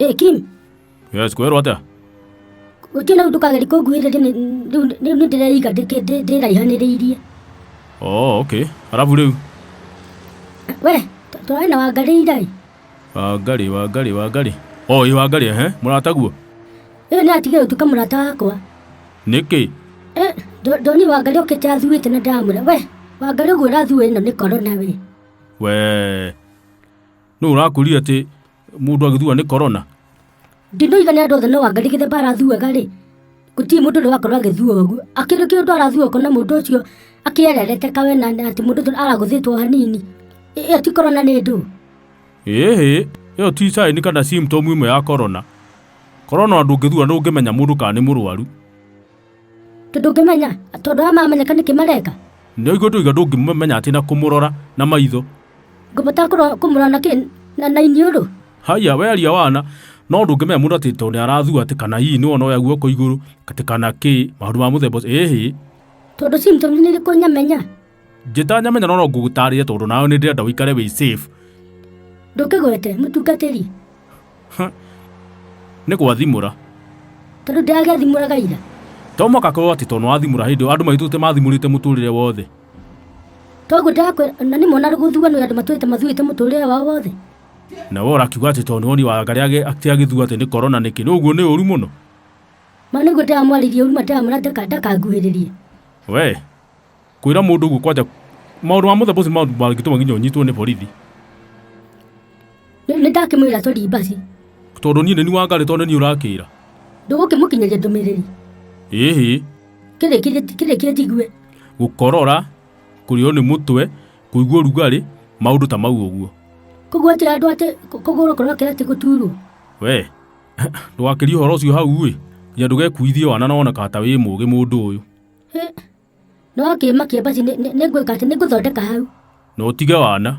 Ĩ Kim, Yes, kwĩrwo atĩa? Gũtirĩ na ndũkagerie kũnguhĩrĩria rĩu rĩu nĩ ndĩreiga ndĩraihanĩrĩirie. Oh, okay. Arabu rĩu? We, tũrarĩ na Wangarĩ ira ĩ. Wangarĩ, Wangarĩ, Wangarĩ. Oh, ĩ Wangarĩ, ehe, mũrataguo? Ĩyo nĩ atigire gũtuĩka mũrata wakwa. Nĩkĩ? Eh, ndonire Wangarĩ okĩte athuĩte na ndamwĩra, we, Wangarĩ ũguo ũrathua ĩno nĩ korona we. We, nũ ũrakwĩrire atĩ mũndũ agĩthua nĩ korona? Ndinoiga nĩ andũ othe no Wangarĩ gĩthemba arathuaga rĩ, gũtirĩ mũndũ ũrĩ wakorwo agĩthua ũguo. Akĩrĩ kĩndũ arathua ũkona mũndũ ũcio akĩererete kawe na atĩ mũndũ ũcio aragũthĩtwo hanini. Ĩyo ti korona nĩ ndũ? Ĩhĩ, ĩyo ti sign kana symptom ĩmwe ya korona. Korona ona ndũngĩthua ndũngĩmenya mũndũ kana nĩ mũrwaru. Tondũ ndũngĩmenya, tondũ aya mamenya nĩkĩ mareka. Nĩguo ndũiga ndũngĩmenya atĩ na kũmũrora na maitho. Ngũbata kũmũrora na kĩ na iniũrũ. Haiya we aria wana no ndũngĩmenya mũndũ atĩ tondũ nĩ arathua atĩ kana hihi nĩ wona oya guoko igũrũ atĩ kana kĩ maũndũ ma mũthemba ũcio ĩhĩ. Tondũ symptoms nĩ irĩkũ nyamenya? Njĩta nyamenya no no ngũgũtarĩria tondũ nawe nĩ ndĩrenda ũikare wĩ safe. Ndũkĩgwete mũtungatĩri. Nĩ gwathimũra. Tondũ ndĩragĩathimũraga ira. To mũhaka akorwo atĩ tondũ nĩwathimũra hĩndĩ ĩyo andũ maitũte mathimũrĩte mũtũrĩre wothe. Toguo ndĩrakwĩra na nĩ mona gũthua nĩ andũ matũrĩte mathuĩte mũtũrĩre wao wothe. Na we ũrakiuga atĩ tondũ nĩwonire Wangarĩ atĩ agĩthua atĩ nĩ korona nĩkĩ? Nĩ ũguo nĩ ũru mũno? Ma nĩguo ndĩramwarĩria ũru ma ndĩramwĩra ndakanguhĩrĩrie. We kwĩra mũndũ ũguo kwanja maũndũ ma mũthemba ũcio maũndũ mangĩtũma nginya ũnyitwo nĩ borithi. Nĩ ndakĩmwĩra tũri basi. Tondũ niĩ nĩ niĩ Wangarĩ tondũ nĩ niĩ ũrakĩra. Ndũgũkĩmũkinyĩria ndũmĩrĩri. Ĩhĩ. Kĩrĩkĩrie njigue. Gũkorora, kũrĩo nĩ mũtwe, kũigua ũrugarĩ, maũndũ ta mau ũguo. Koguo atĩ andũ atĩ kũgũrũ kũrokĩra atĩ gũturwo. We ndũgakĩrie ũhoro ũcio hau ĩ, nginya ndũgekuithie wana na wonekaga ta wĩ mũgĩ mũndũ ũyũ. Nĩ wakĩmakia basi nĩ ngwĩka atĩ nĩ ngũthondeka hau. Na ũtige wana.